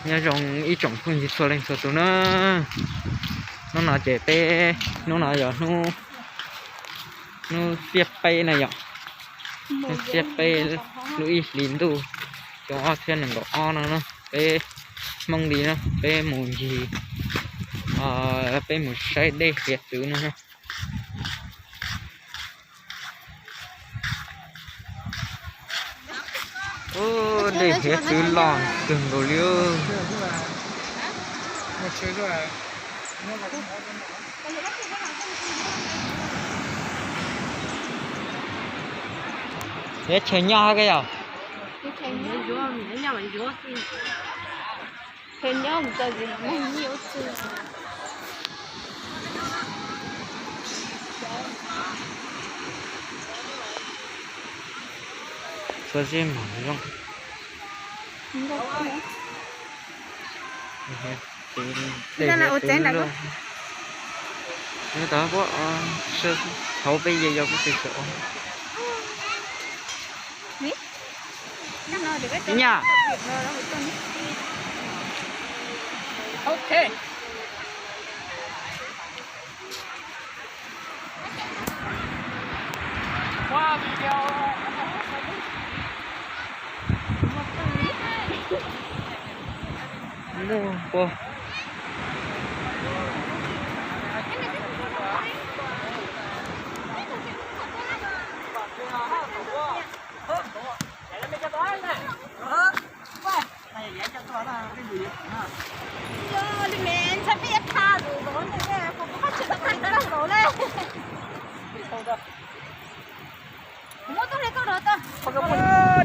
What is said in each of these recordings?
Nyob zoo ib tsoom phooj ywg txhua leej txhua tus na. Hnub no ces peb, hnub no yog hnub, hnub xiab peb na yom. Hnub xiab peb lub ib hlis ntuj xyoo ob txhiab nees nkaum ob no na, peb Hmoob li na, peb mus ncig, peb mus saib dej hiav txwv no na. Dej hiav txwv loj kawg nkaus li. Yuav chaws nyob koj yog? Txhua zej mam zoo. Tau peb yog yog kuv tsis tau. Nyaj.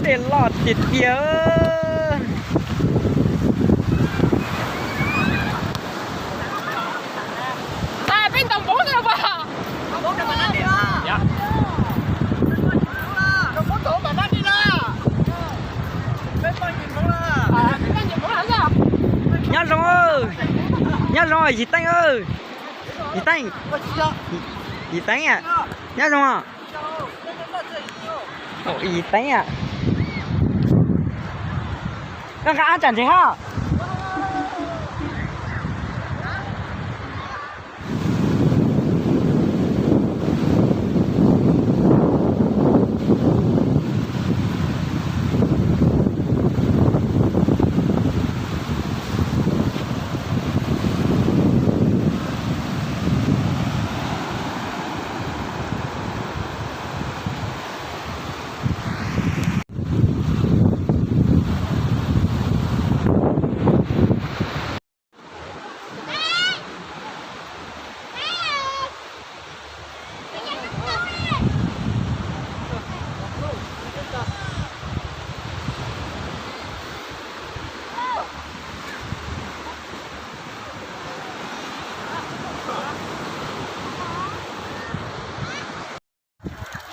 Dej loj tiag tiag. Peb ntaus npoo xwb los puas? Nyob zoo, nyob zoo, Yim Teej, Yim Teej, Yim Teej, nyob zoo. Yim Teej, koj nqa ab tsam ntsev hab.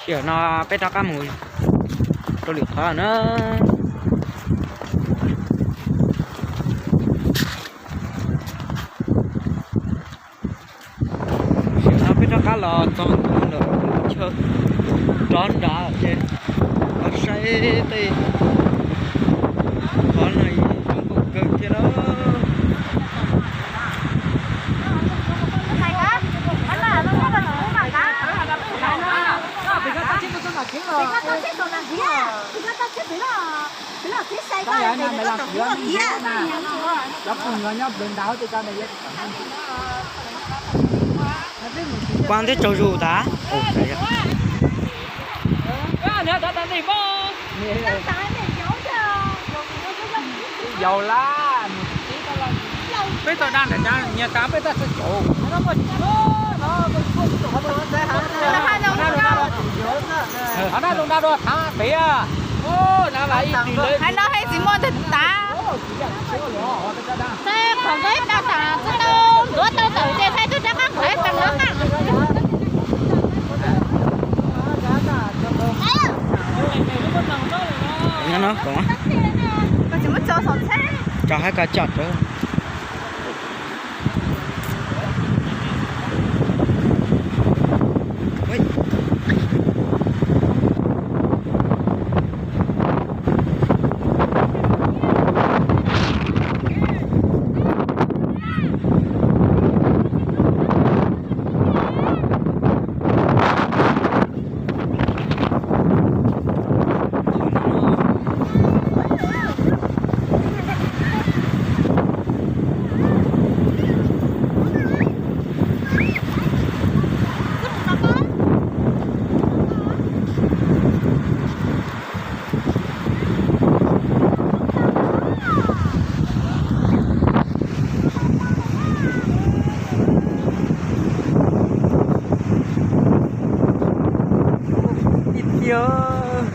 Sij hawm no peb rov qab mus rau lwm qhov na. Sij hawm no peb rov qab los txog ntawm chaw rov nrad ces los saib tej qhov no zoo nkauj kawg thiab na. Kuv thiab tsaug zug tas. Yaus lawm, peb tau da ntawm nyias tas peb tau txhij caum. Hov no zoo da dua thav pem. Hov no hej tsis muaj ntawm tas. Saib qhov nqaij tau tas, tsis tau ntuav tau tawm ces saib twb rov qab qhov teev no na. Nyob no, tsis muaj tso saum tsheb, tso hab koj coj rawv. Yog.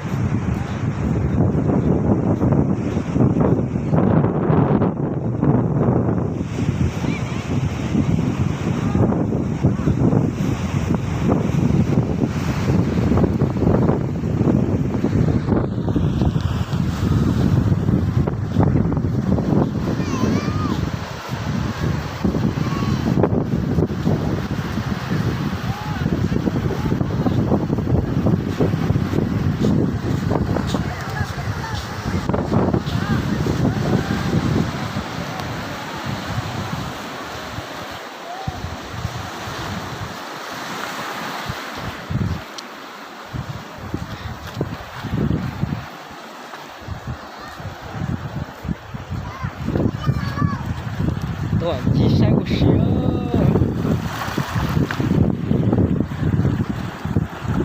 Tuaj ncig saib ua si.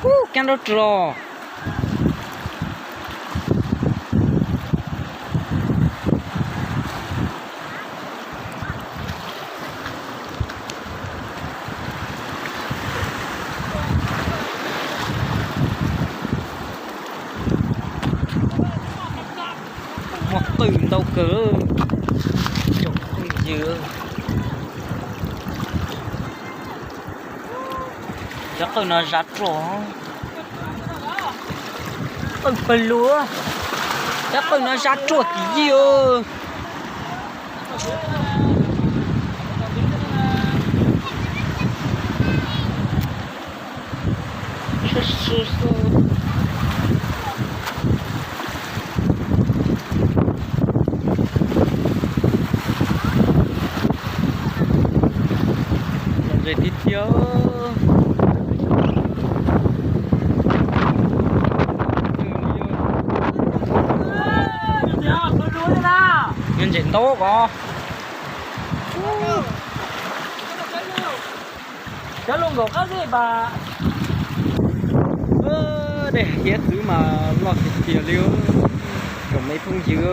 Ub, kab nrab rua los. Muaj qwj ntau kawg, tsoom phooj ywg. Cov qwj no zab ruaj. Qwj pawg lug. Cov qwj no zab ruaj tim yij. Ntses tiag tiag. Ntses ntau os. Cov lus nkaum qab zib pas. Dej hiav txwv mas loj tiag tiag li, tsoom me phooj ywg.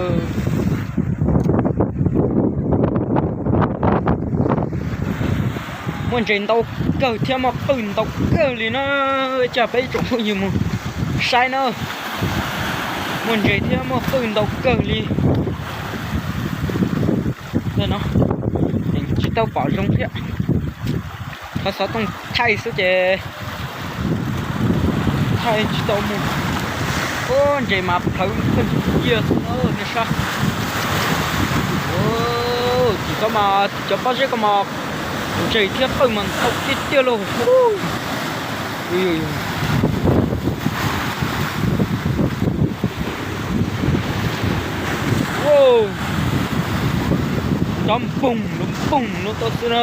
Muaj ntses ntau kawg thiab muaj qwj ntau kawg li na. Coj peb tsoom phooj ywg mus saib na. Muaj ntses thiab muaj qwj ntau kawg li. Tsis tau pom zoo thiab. Thov xov tooj thaij xwb ces thaij tsis tau mus. Ub, ntses mas plhawv kawg nkaus li xwb na nej saib. Tim ko mas cov pob zeb ko mas ntses thiab qwj mas ntau tiag tiag lauj. Nrov npoog nrov npoog no tau xwb na.